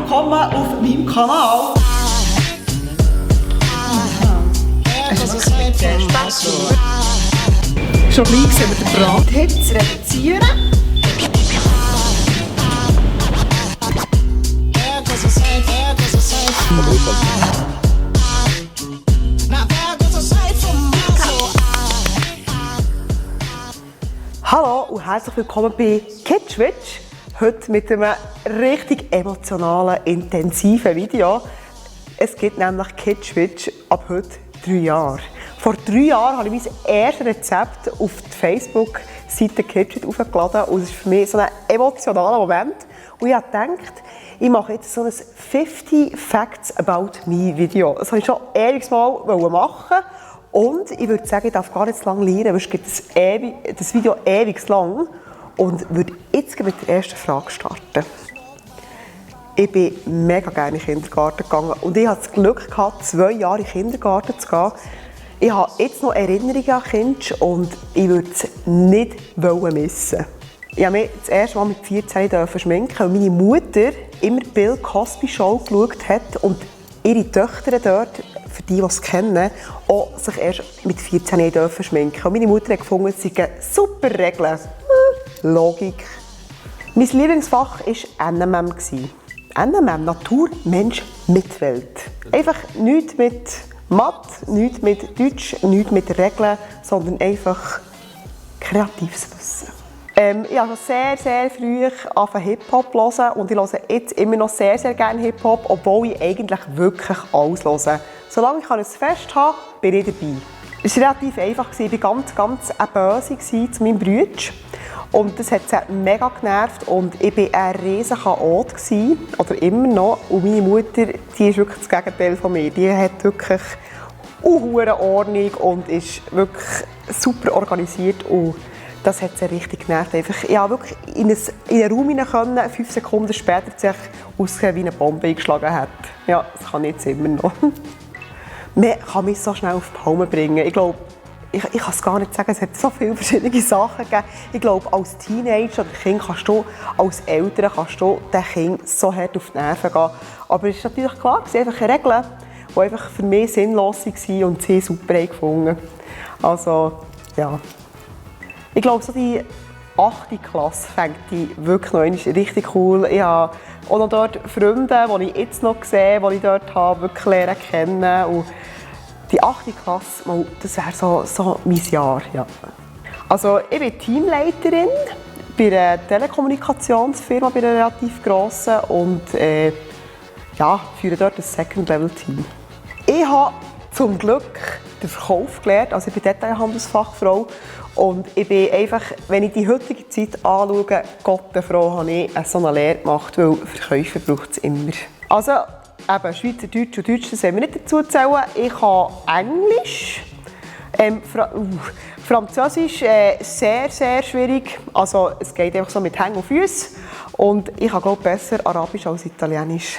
willkommen auf meinem Kanal. Schon gleich sehen wir den Brathitz reduzieren. Hallo und herzlich willkommen bei KidSwitch. Heute mit einem richtig emotionalen, intensiven Video. Es gibt nämlich KidSwitch ab heute 3 Jahre. Vor 3 Jahren habe ich mein erstes Rezept auf die Facebook-Seite KidSwitch aufgeladen und es ist für mich so ein emotionaler Moment. Und ich habe gedacht, ich mache jetzt so ein 50 Facts About Me Video. Das wollte ich schon ewig mal machen. Und ich würde sagen, ich darf gar nicht zu lange lernen, weil es gibt das Video ewig lang. Und würde jetzt mit der ersten Frage starten. Ich bin mega gerne in den Kindergarten gegangen und ich hatte das Glück gehabt, 2 Jahre in den Kindergarten zu gehen. Ich habe jetzt noch Erinnerungen an Kinder und ich würde es nicht missen. Ich habe mich das erste Mal mit 14 schminken, weil meine Mutter immer die Bill Cosby Show geschaut hat und ihre Töchter dort, für die es kennen, auch sich erst mit 14 schminken. Und meine Mutter hat gefunden, es seien super Regeln. Logik. Mein Lieblingsfach war NMM. NMM, Natur, Mensch, Mitwelt. Einfach nichts mit Mathe, nichts mit Deutsch, nichts mit Regeln, sondern einfach kreatives Wissen. Ich habe sehr früh angefangen Hip-Hop zu hören und ich höre jetzt immer noch sehr gerne Hip-Hop, obwohl ich eigentlich wirklich alles höre. Solange ich ein Fest habe, bin ich dabei. Es war relativ einfach. Ich war ganz böse zu meinem Bruder. Und das hat sie mega genervt und ich war ein riesiger Chaot, oder immer noch. Und meine Mutter, die ist wirklich das Gegenteil von mir. Die hat wirklich eine Ordnung und ist wirklich super organisiert. Und das hat sie richtig genervt. Ich konnte wirklich in einen Raum hinein, 5 Sekunden später sich aussehen, wie eine Bombe eingeschlagen hat. Ja, das kann ich jetzt immer noch. Man kann mich so schnell auf die Palme bringen. Ich glaube, ich kann es gar nicht sagen, es hat so viele verschiedene Sachen gegeben. Ich glaube, als Teenager oder Kind als Eltern kannst du den Kind so hart auf die Nerven gehen. Aber es ist natürlich klar, es sind einfach Regeln, die einfach für mich sinnlos waren und sie super gefunden. Also, ja. Ich glaube, so die 8. Klasse fängt die wirklich noch richtig cool. Ich habe auch noch dort Freunde, die ich jetzt noch sehe, die ich dort habe, wirklich lernen kennen. Und die 8. Klasse, das wäre so mein Jahr. Ja. Also, ich bin Teamleiterin bei einer Telekommunikationsfirma, bei einer relativ grossen, und führe dort ein Second-Level-Team. Ich habe zum Glück den Verkauf gelernt, also ich bin Detailhandelsfachfrau. Und ich bin einfach, wenn ich die heutige Zeit anschaue, gottenfroh habe ich so eine Lehre gemacht, weil Verkäufer braucht es immer. Also, eben, Schweizerdeutsch und Deutsch, das wollen wir nicht dazu zählen. Ich kann Englisch, Französisch sehr schwierig. Also, es geht einfach so mit Hängen und Füßen. Und ich kann, glaube ich, besser Arabisch als Italienisch.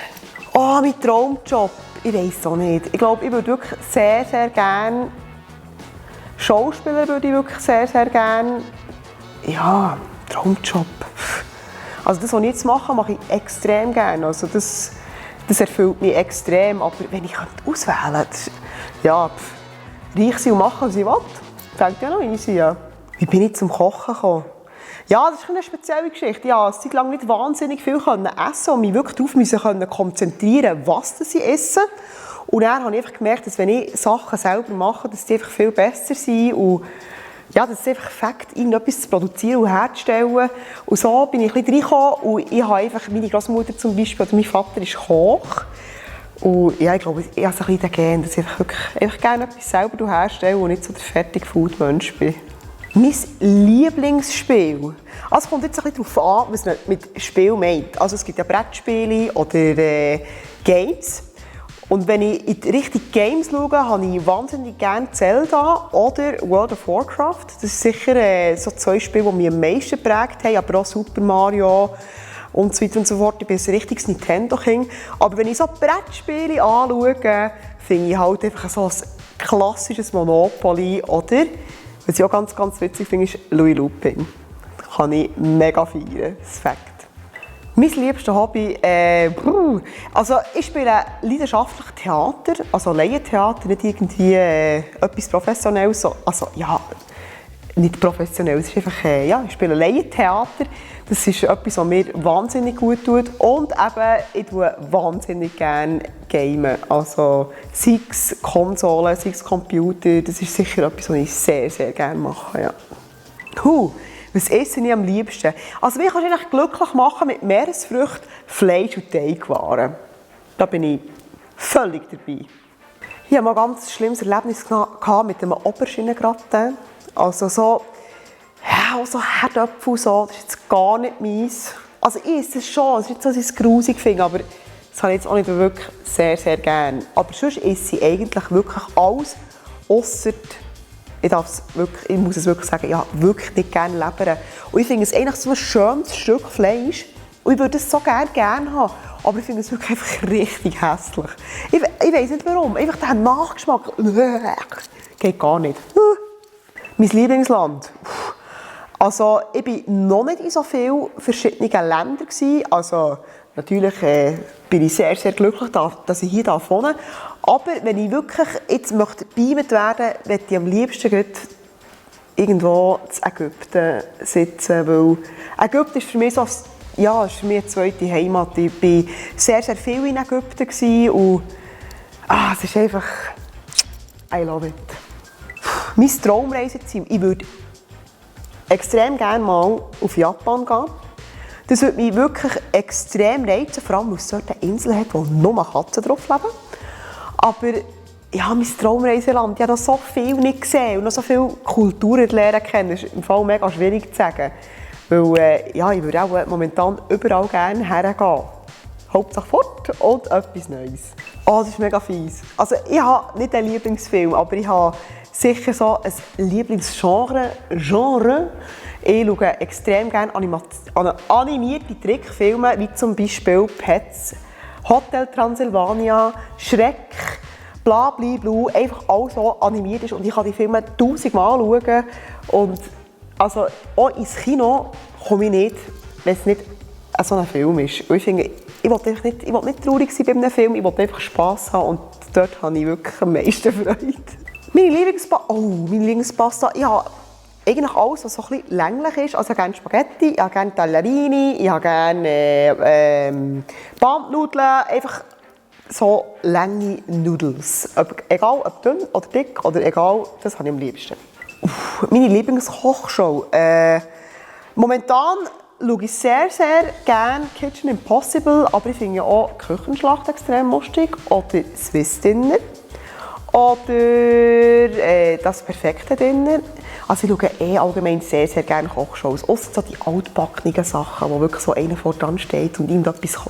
Oh, mein Traumjob, ich weiß es auch nicht. Ich glaube, ich würde wirklich sehr gerne Schauspieler würde ich wirklich sehr gerne. Ja, Traumjob. Also das, was ich jetzt mache ich extrem gerne. Also das erfüllt mich extrem. Aber wenn ich auswählen könnte, ja, reich sein und machen, was ich will, fängt ja noch easy an. Wie bin ich zum Kochen gekommen? Ja, das ist eine spezielle Geschichte. Ja, eine Zeit lang nicht wahnsinnig viel essen und mich wirklich darauf konzentrieren, was ich esse. Und dann habe ich einfach gemerkt, dass wenn ich Sachen selber mache, dass die einfach viel besser sind. Und ja, das ist einfach Fakt, irgendetwas zu produzieren und herzustellen. Und so bin ich ein bisschen reingekommen. Und ich habe einfach, meine Großmutter zum Beispiel, oder mein Vater ist Koch. Und ja, ich glaube, ich habe so ein bisschen den Gen, dass ich einfach gerne etwas selber herstelle und nicht so der Fertig-Food-Mensch bin. Mein Lieblingsspiel. Also es kommt jetzt ein bisschen darauf an, was man mit Spiel meint. Also es gibt ja Brettspiele oder Games. Und wenn ich in die Richtung Games schaue, habe ich wahnsinnig gerne Zelda oder World of Warcraft. Das sind sicher so 2 Spiele, die mich am meisten geprägt haben, aber auch Super Mario und so weiter und so fort. Ich bin ein richtiges Nintendo-Kind. Aber wenn ich so Brettspiele anschaue, finde ich halt einfach so ein klassisches Monopoly oder, was ich auch ganz witzig finde, ist Louis Lupin. Das kann ich mega feiern, das Fakt. Mein liebstes Hobby, also ich spiele leidenschaftlich Theater, also Laientheater, nicht irgendwie etwas Professionelles, also ja, nicht professionell, es ist einfach, ja, ich spiele Laientheater, das ist etwas, was mir wahnsinnig gut tut und eben, ich tue wahnsinnig gerne gamen, also sei es Konsolen, sei es Computer, das ist sicher etwas, was ich sehr, sehr gerne mache, ja. Was esse ich am liebsten? Also mich kannst du eigentlich glücklich machen mit Meeresfrüchten, Fleisch und Teigwaren. Da bin ich völlig dabei. Ich hatte mal ein ganz schlimmes Erlebnis mit einem Aubergine-Gratin. Also so, ja, so Herdöpfel, so, das ist jetzt gar nicht meins. Also ich esse es schon, es ist nicht so, dass ich es grusig finde, aber das habe ich jetzt auch nicht wirklich sehr, sehr gerne. Aber sonst esse ich eigentlich wirklich alles, ausser ich muss es wirklich sagen, ich habe wirklich nicht gerne Leber. Und ich finde es eigentlich so ein schönes Stück Fleisch. Und ich würde es so gerne haben. Aber ich finde es wirklich einfach richtig hässlich. Ich weiss nicht warum. Einfach der Nachgeschmack. Geht gar nicht. Mein Lieblingsland. Also, ich war noch nicht in so vielen verschiedenen Ländern. Also, natürlich bin ich sehr, sehr glücklich, dass ich hier wohnen darf. Aber wenn ich wirklich jetzt beamt werden möchte, möchte ich am liebsten irgendwo in Ägypten sitzen. Weil Ägypten ist für mich so, ja, ist für mich eine zweite Heimat. Ich war sehr, sehr viel in Ägypten und es ist einfach, I love it. Mein Traumreiseziel, ich würde extrem gerne mal auf Japan gehen. Das würde mich wirklich extrem reizen, vor allem weil es dort eine Insel hat, wo nur Katzen drauf leben. Aber ja, mein Traumreiseland, ich habe noch so viel nicht gesehen und noch so viele Kulturen lernen kennen. Das ist im Fall mega schwierig zu sagen. Weil ja, ich würde auch momentan überall gerne hergehen. Hauptsache fort und etwas Neues. Oh, das ist mega fies. Also ich habe nicht einen Lieblingsfilm, aber ich habe sicher so ein Lieblingsgenre. Ich schaue extrem gerne animierte Trickfilme, wie zum Beispiel Pets, Hotel Transylvania, Schreck, bla bla bla, einfach alles so animiert ist und ich kann die Filme 1000-mal schauen und also auch ins Kino komme ich nicht, wenn es nicht so ein Film ist. Und ich finde, ich will nicht traurig sein bei einem Film, ich will einfach Spass haben und dort habe ich wirklich am meisten Freude. Meine Lieblingspasta, ja, eigentlich alles, was so ein bisschen länglich ist. Also ich habe gerne Spaghetti, ich habe gerne Tagliarini, ich habe gerne Bandnudeln, einfach so lange Noodles. Egal ob dünn oder dick oder egal, das habe ich am liebsten. Meine Lieblingskochshow. Momentan schaue ich sehr, sehr gerne Kitchen Impossible, aber ich finde auch Küchenschlacht extrem lustig oder Swiss Dinner. Oder das perfekte Dinner. Also ich schaue allgemein sehr, sehr gerne Kochshows. Ausser so die altbackenen Sachen, wo wirklich so einer vor dran steht und irgendetwas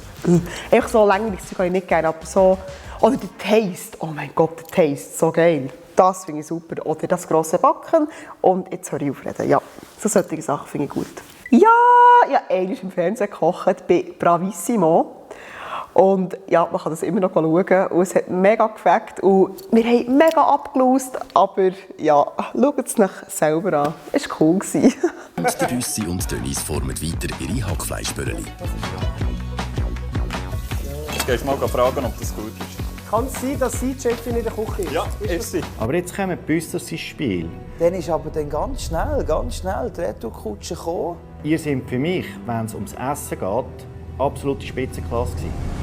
einfach so langweiliges Zeug habe ich nicht gerne, aber so... Oder der Taste, oh mein Gott, der Taste, so geil. Das finde ich super. Oder das grosse Backen. Und jetzt höre ich auf reden. Ja, so solche Sachen finde ich gut. Ja, ich habe einmal im Fernsehen gekocht bei Bravissimo. Und ja, man kann das immer noch schauen und es hat mega gefällt und wir haben mega abgelost, aber ja, schaut es euch selber an. Es war cool. Und der Rüssi und Denise formen weiter ihre Hackfleischböllchen. Jetzt gehst du mal fragen, ob das gut ist. Kann es sein, dass sie Chefin in der Küche ist? Ja, ist sie. Aber jetzt kommen die Büsters ins Spiel. Dann ist aber dann ganz schnell die Retourkutsche gekommen. Ihr seid für mich, wenn es ums Essen geht, absolute Spitzenklasse gewesen.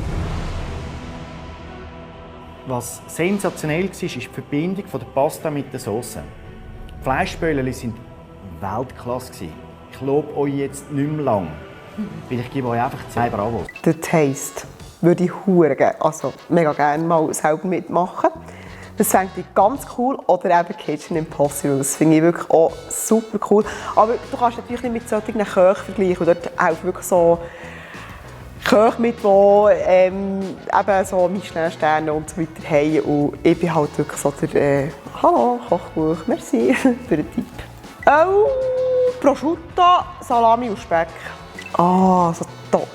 Was sensationell war, ist die Verbindung der Pasta mit der Sauce. Die Fleischböllchen waren Weltklasse. Ich lobe euch jetzt nicht mehr lang, weil ich gebe euch einfach 2 Bravos. Der Taste würde ich mega gerne mal selber mitmachen. Das fände ich ganz cool. Oder eben Kitchen Impossible. Das finde ich wirklich auch super cool. Aber du kannst natürlich nicht mit solchen Köchen vergleichen. Und dort auch wirklich so Köche mit, die eben so Michelin-Sterne und so weiter haben. Und ich bin halt wirklich so der «Hallo, Kochbuch, merci für den Tipp». Oh, Prosciutto, Salami und Speck. Ah, so toll.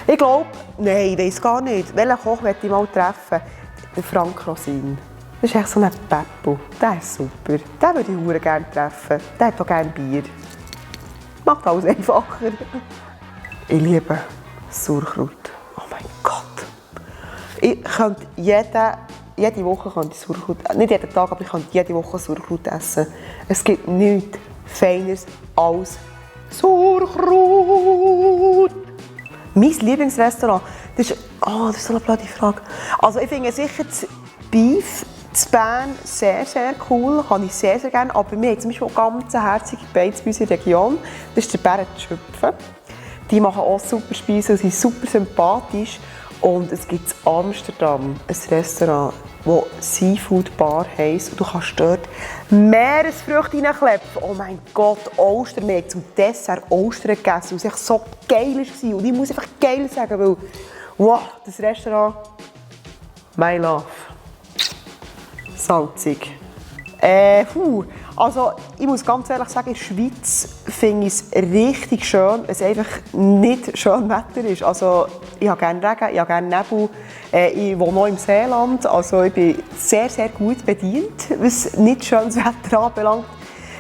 Ich glaube, nein, ich weiss gar nicht. Welchen Koch möchte ich mal treffen? Der Frank Rosin. Das ist echt so ein Peppo. Der ist super. Den würde ich sehr gerne treffen. Der hat auch gerne Bier. Macht alles einfacher. Ich liebe Sauerkraut. Oh mein Gott. Ich könnte jede Woche könnte ich Sauerkraut, nicht jeden Tag, aber ich könnte jede Woche Sauerkraut essen. Es gibt nichts Feines als Sauerkraut. Mein Lieblingsrestaurant, das ist so eine blöde Frage. Also ich finde sicher das Beef in Bern sehr, sehr cool, kann ich sehr, sehr gerne. Aber wir haben zum Beispiel auch ganz herzige Beiz bei uns in der Region. Das ist der Bärenschöpfen. Die machen auch super Speisen und sind super sympathisch. Und es gibt in Amsterdam ein Restaurant, das Seafood Bar heisst. Und du kannst dort Meeresfrüchte reinklepfen. Oh mein Gott, Ostern. Wir haben zum Dessert Ostern gegessen, weil es echt so geil war. Und ich muss einfach geil sagen, weil wow, das Restaurant, my love. Salzig. Also, ich muss ganz ehrlich sagen, in der Schweiz finde ich es richtig schön, wenn es einfach nicht schön Wetter ist. Also, ich habe gerne Regen, ich habe gerne Nebel. Ich wohne noch im Seeland, also ich bin sehr, sehr gut bedient, was nicht schönes Wetter anbelangt.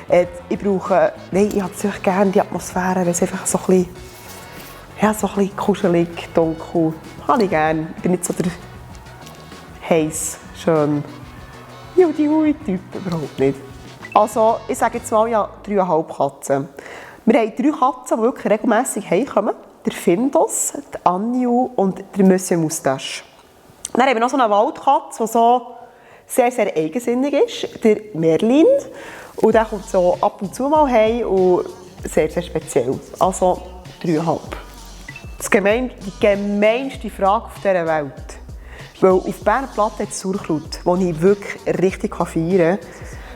Ich habe natürlich gerne die Atmosphäre, wenn es einfach so ein bisschen kuschelig, dunkel. Habe ich gerne. Ich bin nicht so der heiß, schön. Hui-Typ, überhaupt nicht. Also, ich sage jetzt mal, ja, 3,5 Katzen. Wir haben 3 Katzen, die wirklich regelmässig heimkommen. Der Findus, die Anju und der Monsieur Moustache. Dann haben wir noch so eine Waldkatze, die so sehr, sehr eigensinnig ist, der Merlin. Und der kommt so ab und zu mal heim und sehr, sehr speziell. Also 3,5. Die gemeinste Frage auf dieser Welt. Weil auf Berner Platte hat es Sauerkraut, das ich wirklich richtig feiern kann.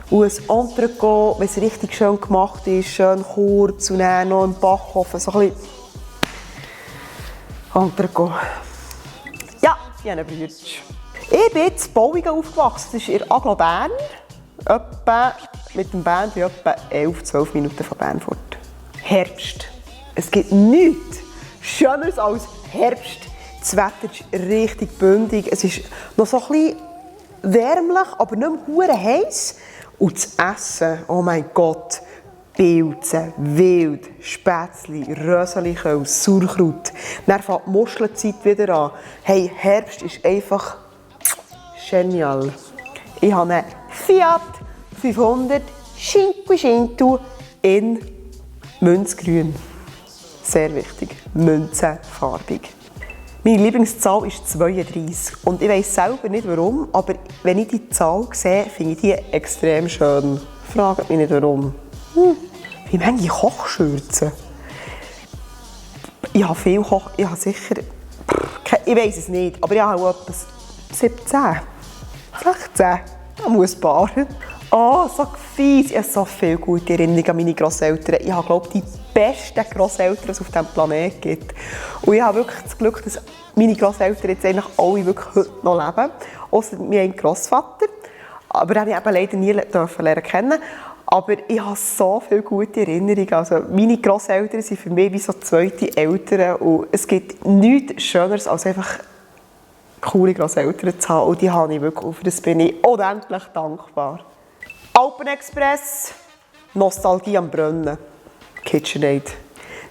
Und ein Entrecot, wenn es richtig schön gemacht ist, schön kurz und dann noch im Backofen, so ein bisschen Entrecot. Ja, ich habe einen Bruder. Ich bin in Bauingen aufgewachsen, das ist in Aglo Bern. Mit dem Band bin ich etwa 11-12 Minuten von Bern fort. Herbst. Es gibt nichts Schöneres als Herbst. Das Wetter ist richtig bündig. Es ist noch so ein bisschen wärmlich, aber nicht mehr verdammt heiß. Und das Essen, oh mein Gott, Pilze, Wild, Spätzli, Röseliköl, Sauerkraut. Dann fängt die Muschelzeit wieder an. Hey, Herbst ist einfach genial. Ich habe einen Fiat 500 Cinquecento in Münzgrün. Sehr wichtig, münzenfarbig. Meine Lieblingszahl ist 32 und ich weiss selber nicht warum, aber wenn ich die Zahl sehe, finde ich die extrem schön. Fragt mich nicht warum. Wie viele Kochschürzen? Ich habe viel ich habe sicher, ich weiss es nicht, aber ich habe auch etwas 17, 16, da muss ein paar. Oh, so fies. Ich habe so viele gute Erinnerungen an meine Grosseltern. Ich habe, glaube ich, die besten Grosseltern, die es auf diesem Planeten gibt. Und ich habe wirklich das Glück, dass meine Grosseltern jetzt eigentlich alle wirklich heute noch leben. Ausser mein Grossvater. Aber den habe ich eben leider nie lernen kennen. Aber ich habe so viele gute Erinnerungen. Also meine Grosseltern sind für mich wie so zweite Eltern. Und es gibt nichts Schöneres, als einfach coole Grosseltern zu haben. Und die habe ich wirklich. Und für das bin ich unendlich dankbar. Alpenexpress, Nostalgie am Brunnen, KitchenAid.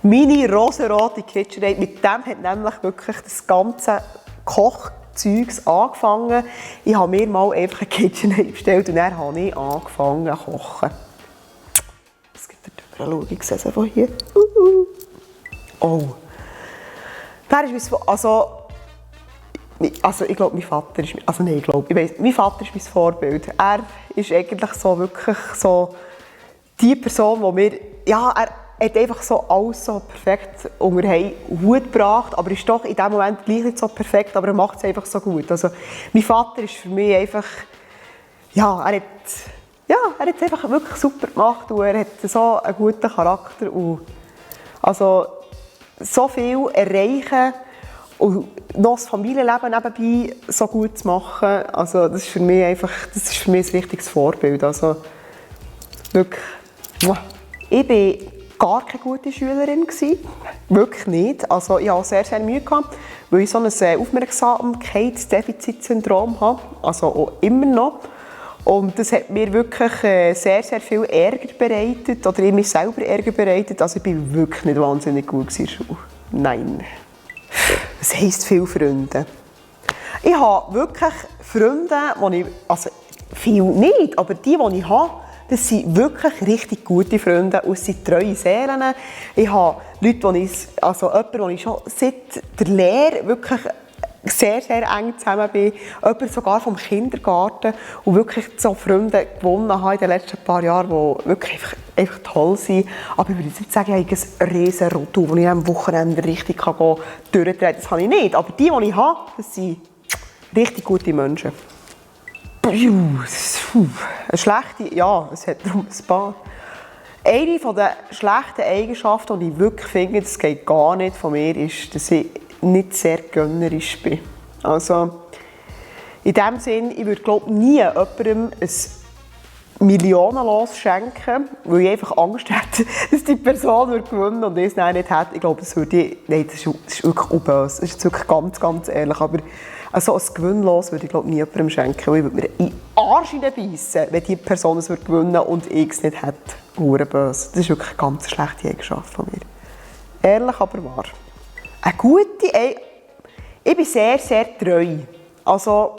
Meine rosenrote KitchenAid, mit dem hat nämlich wirklich das ganze Kochzeugs angefangen. Ich habe mir mal einfach eine KitchenAid bestellt und dann habe ich angefangen zu kochen. Es gibt eine Schau, ich sehe es von hier. Oh. Wer ist ich glaube, mein Vater ist, mein Vater ist mein Vorbild. Er ist eigentlich so wirklich so die Person, die mir, ja, er hat einfach so alles so perfekt unter einen Hut gebracht, aber ist doch in dem Moment gleich nicht so perfekt, aber er macht es einfach so gut. Also, mein Vater ist für mich einfach, ja, er hat es einfach wirklich super gemacht und er hat so einen guten Charakter und also so viel erreichen und noch das Familienleben nebenbei so gut zu machen, also das ist für mich ein richtiges Vorbild. Also wirklich. Ich war gar keine gute Schülerin. Wirklich nicht. Also ich hatte sehr, sehr Mühe gehabt, weil ich so ein Aufmerksamkeitsdefizitsyndrom habe. Also auch immer noch. Und das hat mir wirklich sehr, sehr viel Ärger bereitet, oder ich mir selber Ärger bereitet. Also ich war wirklich nicht wahnsinnig gut in der Schule. Nein. Das heisst viele Freunde. Ich habe wirklich Freunde, die ich, also viel nicht, aber die ich habe, das sind wirklich richtig gute Freunde und es sind treue Seelen. Ich habe Leute, jemanden, ich schon seit der Lehre wirklich sehr, sehr eng zusammen bin, jemand sogar vom Kindergarten und wirklich so Freunde gewonnen habe in den letzten paar Jahren, die wirklich einfach toll sind. Aber ich würde jetzt nicht sagen, ich habe ein riesen Rotto, wo ich am Wochenende richtig durchdrehen kann. Das habe ich nicht. Aber die ich habe, das sind richtig gute Menschen. Eine schlechte, ja, es hat darum ein paar. Eine der schlechten Eigenschaften, die ich wirklich finde, das geht gar nicht von mir, ist, dass ich nicht sehr gönnerisch bin. Also, in dem Sinn, ich würde glaube nie jemandem ein Millionenlos schenken, weil ich einfach Angst hätte, dass die Person gewinnen und ich es nicht hätte. Ich glaube, das würde ich, nein, das ist wirklich auch böse. Das ist wirklich ganz, ganz ehrlich. Aber also ein Gewinnlos würde ich glaube nie jemandem schenken, weil ich würde mir in den Arsch hineinbeissen, wenn die Person es gewinnen würde und ich es nicht hätte. Hure böse. Das ist wirklich eine ganz schlechte Eigenschaft von mir. Ehrlich, aber wahr. Eine gute ich bin sehr, sehr treu. Also,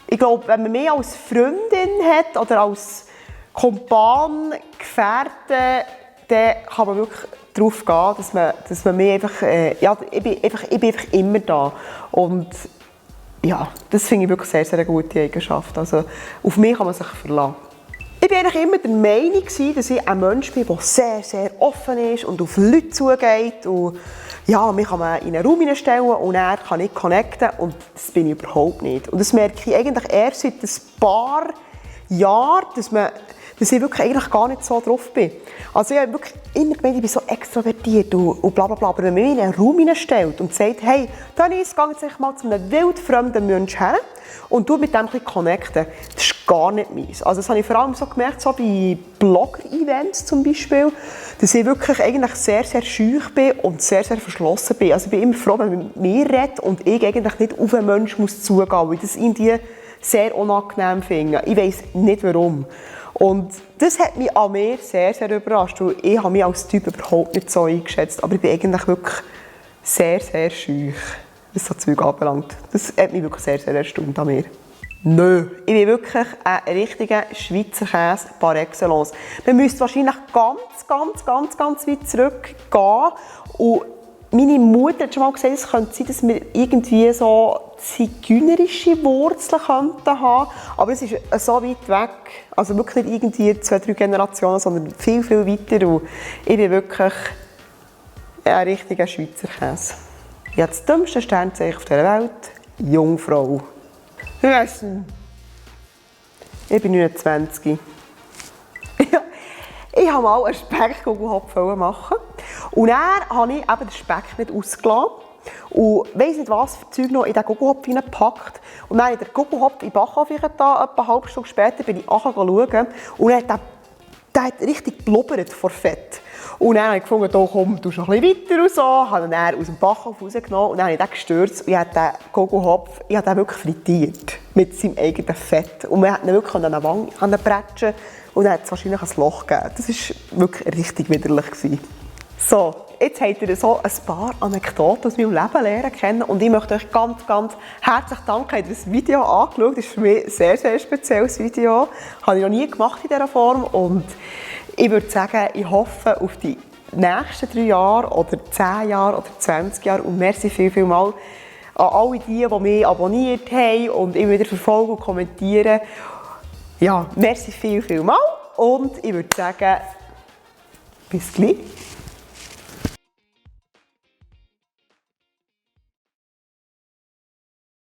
ich glaube, wenn man mich als Freundin hat oder als Kumpan, Gefährte, dann kann man wirklich darauf gehen, dass man mich einfach, ich bin einfach immer da. Und ja, das finde ich wirklich sehr, sehr eine gute Eigenschaft. Also, auf mich kann man sich verlassen. Ich war eigentlich immer der Meinung, dass ich ein Mensch bin, der sehr, sehr offen ist und auf Leute zugeht. Und ja, mich kann man in einen Raum stellen und er kann ich connecten. Und das bin ich überhaupt nicht. Und das merke ich eigentlich erst seit ein paar Jahren, dass ich wirklich eigentlich gar nicht so drauf bin. Also ich habe wirklich immer gemeint, ich bin so extrovertiert und bla bla bla. Aber wenn man mich in einen Raum stellt und sagt, hey, Denise, geh jetzt mal zu einem wildfremden Menschen her und du mit dem ein bisschen connecten, das ist gar nicht meins. Also das habe ich vor allem so gemerkt, so bei Blogger-Events zum Beispiel, dass ich wirklich eigentlich sehr, sehr schüch bin und sehr, sehr verschlossen bin. Also ich bin immer froh, wenn man mit mir redet und ich eigentlich nicht auf einen Menschen zugehen muss, weil ich das irgendwie sehr unangenehm finde. Ich weiss nicht warum. Und das hat mich an mir sehr, sehr überrascht, weil ich habe mich als Typ überhaupt nicht so eingeschätzt. Aber ich bin eigentlich wirklich sehr, sehr schüch, was so Zeug anbelangt. Das hat mich wirklich sehr, sehr erstaunt an mir. Nö, ich bin wirklich ein richtiger Schweizer Käse par excellence. Man müsste wahrscheinlich ganz weit zurückgehen. Und meine Mutter hat schon mal gesagt, es könnte sein, dass wir irgendwie so zigeunerische Wurzeln haben könnten. Aber es ist so weit weg. Also wirklich nicht irgendwie 2-3 Generationen, sondern viel, viel weiter. Und ich bin wirklich ein richtiger Schweizer Käse. Ich habe das dümmste Sternzeichen auf der Welt, Jungfrau. Wie weißt du? Ich bin 29. Ich wollte mal einen Speckgugelhopf machen. Und dann habe ich eben den Speck nicht ausgelassen. Und weiss nicht was für Zeug noch in den Gugelhopf hineingepackt. Und dann habe ich den Gugelhopf in den Backofen getan. Etwa eine halbe Stunde später bin ich schauen. Und dann hat richtig geblubbert vor Fett. Und dann habe ich gefunden, da komm, du noch ein bisschen weiter und so. Habe ihn dann aus dem Backofen rausgenommen und dann habe ich den gestürzt. Und ich habe den Gugelhopf wirklich frittiert. Mit seinem eigenen Fett. Und man konnte ihn wirklich an der Wange bretschen. Und dann hat es wahrscheinlich ein Loch gegeben. Das war wirklich richtig widerlich. So, jetzt habt ihr so ein paar Anekdoten aus meinem Leben lernen kennen. Und ich möchte euch ganz herzlich danken, dass ihr das Video angeschaut. Das ist für mich ein sehr, sehr spezielles Video. Das habe ich noch nie gemacht in dieser Form. Und ich würde sagen, ich hoffe auf die nächsten 3 Jahre oder 10 Jahre oder 20 Jahre. Und merci viel mal an alle die mich abonniert haben und immer wieder verfolgen und kommentieren. Ja, merci viel mal. Und ich würde sagen, bis gleich.